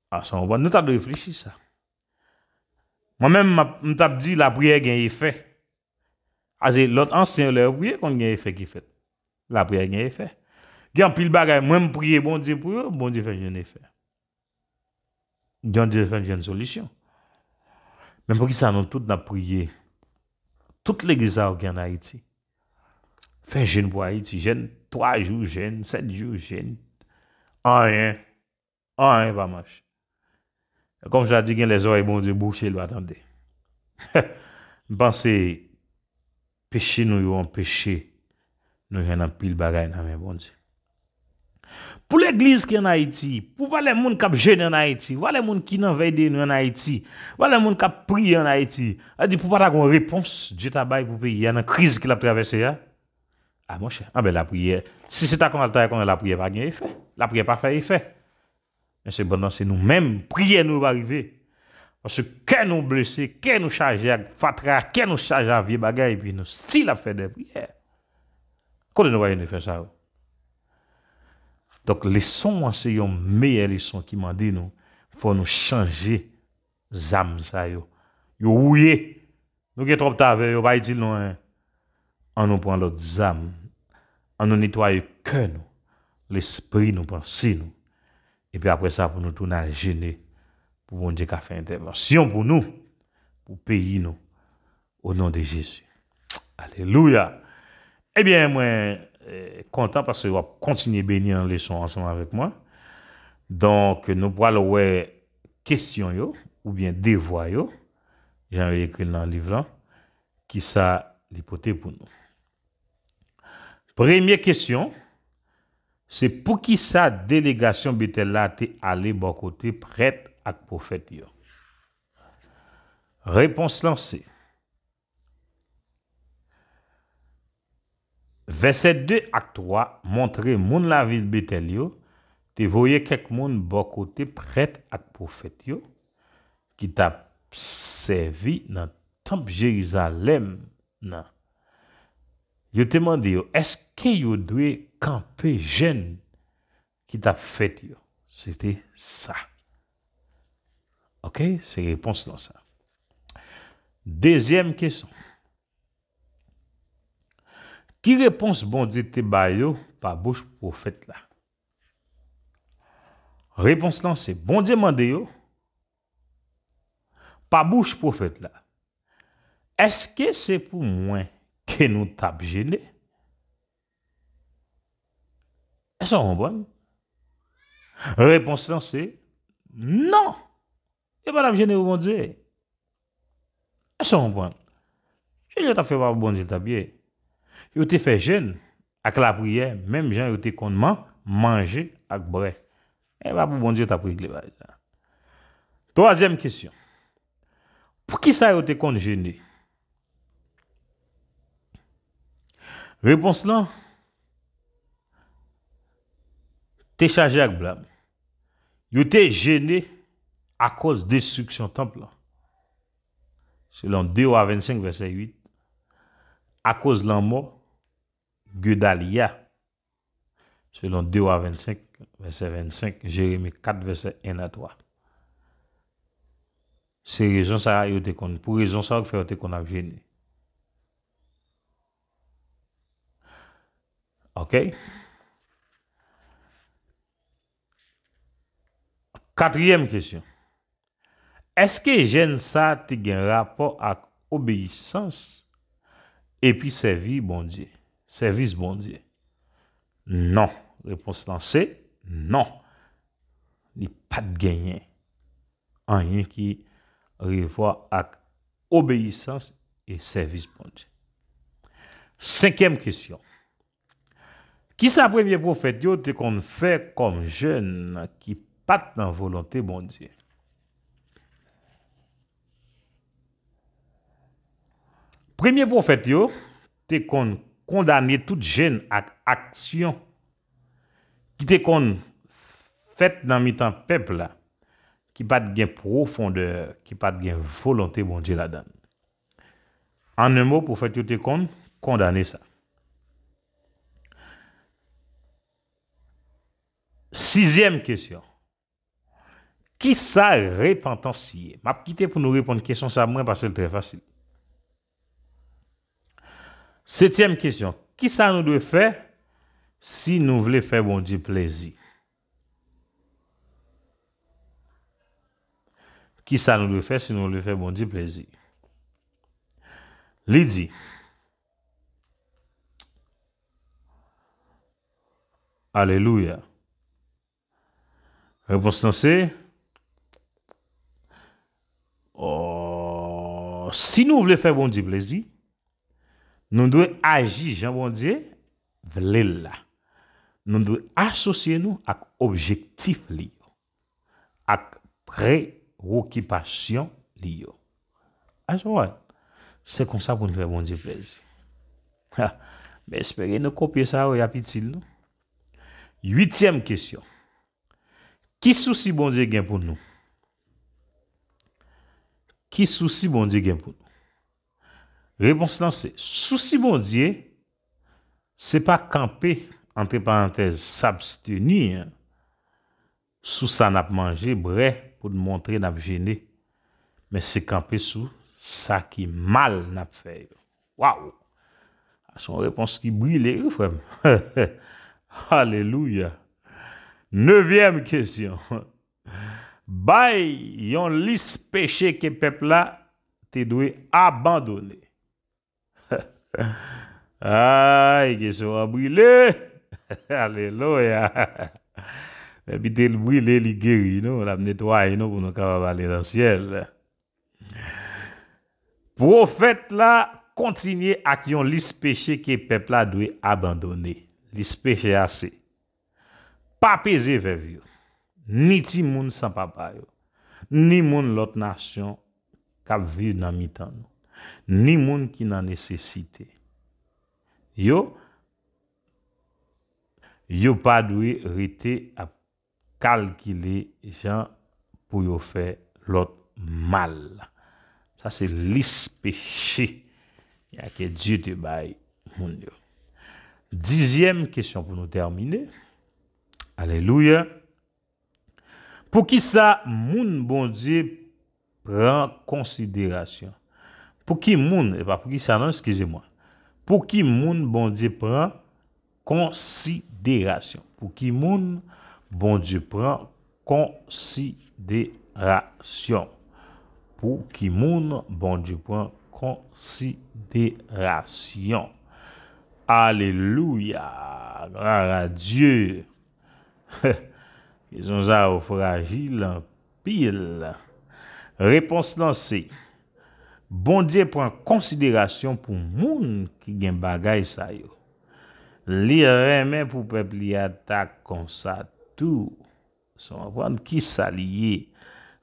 A, sa w konprann? Nou ta dwe reflechi sa. Mwen menm, m ap, m t ap di lapriyè gen efè. Ase lòt ansyen yo, lè yo priye, konn gen efè ki fèt. Lapriyè gen efè. Gen anpil bagay, mwen m priye Bondye pou yo, Bondye fè jwenn efè. Bondye fè jwenn solisyon. Men poukisa nou tout n ap priye? Tout legliz sa yo ki ann Ayiti. Fè jèn pou Ayiti, jèn twa jou, jèn sèt jou, jèn anyen. Anyen pa mache. Kòmsi a di gen lè zòrèy Bondye bouche, l pa tande. M panse peche nou yo anpeche nou jwenn anpil bagay nan men Bondye. Pou legliz ki ann Ayiti, pou valè moun k ap jene ann Ayiti, valè moun ki nan vèy de nwi ann Ayiti, valè moun k ap priye ann Ayiti, sa di pou pa ta gen yon repons, Dye ta bay pou peyi a nan kriz ke l ap travèse a. A monchè, anben lapriyè, si se ta konsa l ta ye, konnen lapriyè pa gen efè. Lapriyè pa fè efè. Men sepandan, se nou menm, priyè nou yo pa rive. Paske kè nou blese, kè nou chaje ak fatra, kè nou chaje ak vye bagay, epi nou still ap fè de priyè. Kote nou pral jwenn efè sa yo? Donk, leson an se yon meyè leson ki mande nou, fò nou chanje zam sa yo. Yo wouye. Nou gen twòp tavè, yo pa itil nou anyen. An nou pran lòt zam. An nou netwaye kè nou, lespri nou, panse nou. Epi apre sa, pou nou tounen al jene, pou Bondye ka fè entèvansyon pou nou, pou peyi nou, o non de Jezi. Alelouya! Ebyen, mwen eh, kontan paske w ap kontinye beni nan leson ansanm avèk mwen. Donk, nou pral wè kesyon yo, oubyen devwa yo, jan yo ekri l nan liv lan, kisa li pote pou nou. Premye kesyon, se poukisa delegasyon Betèl la te ale bò kote prèt ak pwofèt yo? Repons lan se, vèsè de ak twa montre moun lavil Betèl yo te voye kèk moun bò kote prèt ak pwofèt yo ki t ap sèvi nan tanp Jerizalèm nan. Yo te mande yo, èske yo dwe kanpe jèn ki t ap fèt yo? Se te sa. Oke, se repons lan sa. Dezyèm kesyon. Ki repons Bondye te ba yo pa bouch pwofèt la? Repons lan se, Bondye mande yo, pa bouch pwofèt la, èske se pou mwen ke nou t ap jene? Èske w konprann? Repons lan se, non! Yo pa t ap jene pou Bondye. Èske w konprann? Jèn yo t ap fè pa pou Bondye l t ap ye. Yo te fè jèn ak lapriyè, menm jan yo te konn man, manje ak bwè. E pa pou Bondye yo t ap regle bagay sa. Twazyèm kesyon. Poukisa yo te konn jene? Repons lan te chaje ak blam. Yo te jene akoz destriksyon tanp lan. Selon de Wa vennsenk, vèsè uit, akoz lanmò Gedalya. Selon de Wa vennsenk, vèsè vennsenk, Jeremi kat, vèsè en a twa. Se rezon sa a yo te konn, pou rezon sa a yo fè yo te konn ap jene. Oke? Katriyèm kesyon. Èske jèn sa a te gen rapò ak obeyisans epi sèvi Bondye, sèvis Bondye? Non. Repons lan se non. Li pa t genyen anyen ki revwa ak obeyisans e sèvis Bondye. Senkyèm kesyon. Kisa premye pwofèt yo te konn fè kòm jèn ki pa t nan volonte Bondye? Premye pwofèt yo te konn kondane tout jèn ak aksyon ki te konn fèt nan mitan pèp la, ki pa t gen pwofondè, ki pa t gen volonte Bondye ladan l. An en mo, pwofèt yo te konn kondane sa. Sizyèm kesyon. Kisa repantans ye? M ap kite pou nou reponn kesyon sa mwen, paske l trè fasil. Setyèm kesyon. Kisa nou dwe fè si nou vle fè Bondye plezi? Kisa nou dwe fè si nou vle fè Bondye plezi? Li di, Alelouya. Repons lan se, Oh, si nou vle fè Bondye plezi, nou dwe aji jan Bondye vle l la. Nou dwe asosye nou ak objektif li yo, ak preokipasyon li yo. That's right. Se konsa pou n fè Bondye plezi. Ha, m espere nou kopye sa yo, y ap itil nou. Uityèm kesyon. Ki sousi Bondye gen pou nou? Ki sousi Bondye gen pou nou? Repons lan se, sousi Bondye, se pa kanpe, antre parantèz, s'abstenir, sou sa n ap manje, bwè, pou n montre n ap jene, men se kanpe sou sa ki mal n ap fè yo. Waw! Se yon repons ki brile, wi, frè m. Alelouya! Nevyèm kesyon. Bay yon lis peche ke pèp la te dwe abandone. Ay, kesyon an brile! Alelouya! Depi te l brile, li geri nou, l ap netwaye nou pou nou kapab ale nan syèl. Pwofèt la kontinye ak yon lis peche ke pèp la dwe abandone. Lis peche a se, pa peze vèv yo, ni timoun san papa yo, ni moun lòt nasyon k ap viv nan mitan nou, ni moun ki nan nesesite. Yo, yo pa dwe rete ap kalkile jan pou yo fè lòt mal. Sa se lis peche ke Dye te bay moun yo. Dizyèm kesyon pou nou tèmine. Alelouya. Poukisa moun Bondye pran konsiderasyon? Pou ki moun, e pa poukisa non, eskize mwen. Pou ki moun Bondye pran konsiderasyon? Pou ki moun Bondye pran konsiderasyon? Pou ki moun Bondye pran konsiderasyon? Alelouya! Gloire à Dieu! Kesyon sa yo frajil anpil. Repons lan se, Bondye pran konsiderasyon pou moun ki gen bagay sa yo. Li renmen pou pèp li a ta konsa tou. Sa w konprann ki sa li ye?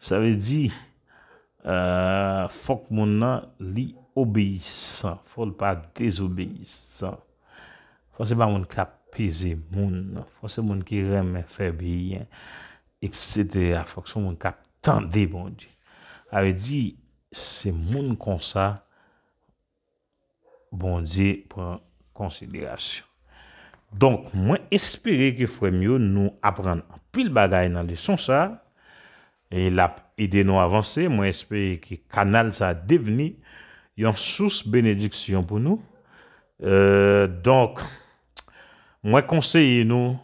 Sa vle di, euh, fòk moun nan li obeyisan, fò l pa dezobeyisan. Fò se pa moun k ap peze moun, fò se moun ki renmen fè byen, et cetera. Fòk se moun k ap tande Bondye. Sa vle di, se moun konsa Bondye pran konsiderasyon. Donk, mwen espere ke frè m yo, nou aprann anpil bagay nan leson sa a, e l ap ede nou avanse. Mwen espere ke kanal sa a devni yon sous benediksyon pou nou. Euh, donk, mwen konseye nou,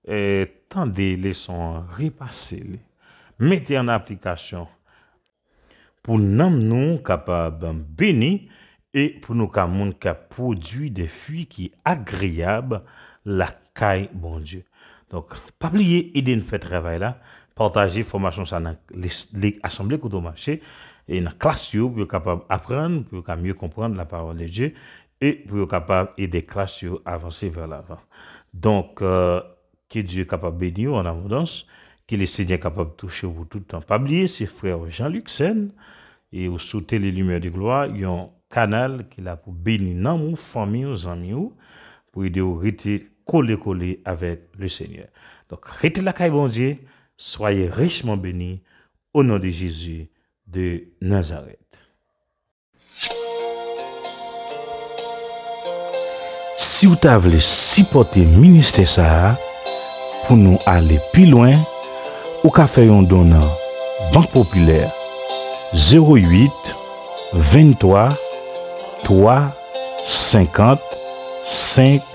euh, tande leson an, repase li, mete an aplikasyon pou nanm nou kapab beni e pou nou ka moun k ap pwodui de fwi ki agreyab lakay Bondye. Donk, pa bliye ede n fè travay la, pataje fòmasyon sa nan les- le- asanble kote w mache e nan klas yo pou yo kapab aprann, pou yo ka mye konprann la parole de Dieu e pou yo kapab ede klas yo avanse vers l'avant. Donk, euh, ke Dye kapab beni w an abondans, ke le Senyè kapab touche w pou tout tan. Pa bliye, se frè w Jean Luc Sen, e ou sou Télé Lumière de Gloire, yon kanal ki la pou beni nanm ou, fanmi w, zanmi w, pou ede w rete kole kole avèk le Senyè. Donk, rete lakay Bondye, soyez richement bénis, au nom de Jésus de Nazareth. Si w ta vle sipòte ministè sa a, pou nou ale pi lwen, ou ka fè yon don nan Bank Popilè, zewo uit, venntwa, twa, senkant, senk,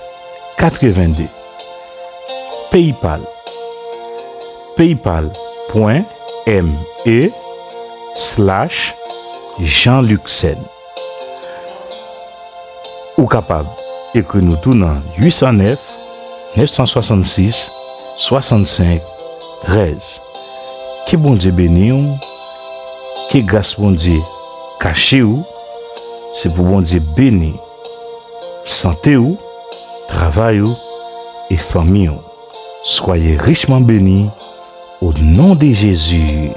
katrevenn de. PayPal, paypal pwen me slash Jean Luc Sen. Ou kapab ekri nou tou nan uit san nèf, nèf san swasannsis, swasannsenk, trèz. Ke Bondye beni w. Ke gras Bondye kache w. Se pou Bondye beni sante w, travay ou e fanmi w. Soyez richement bénis au nom de Jésus.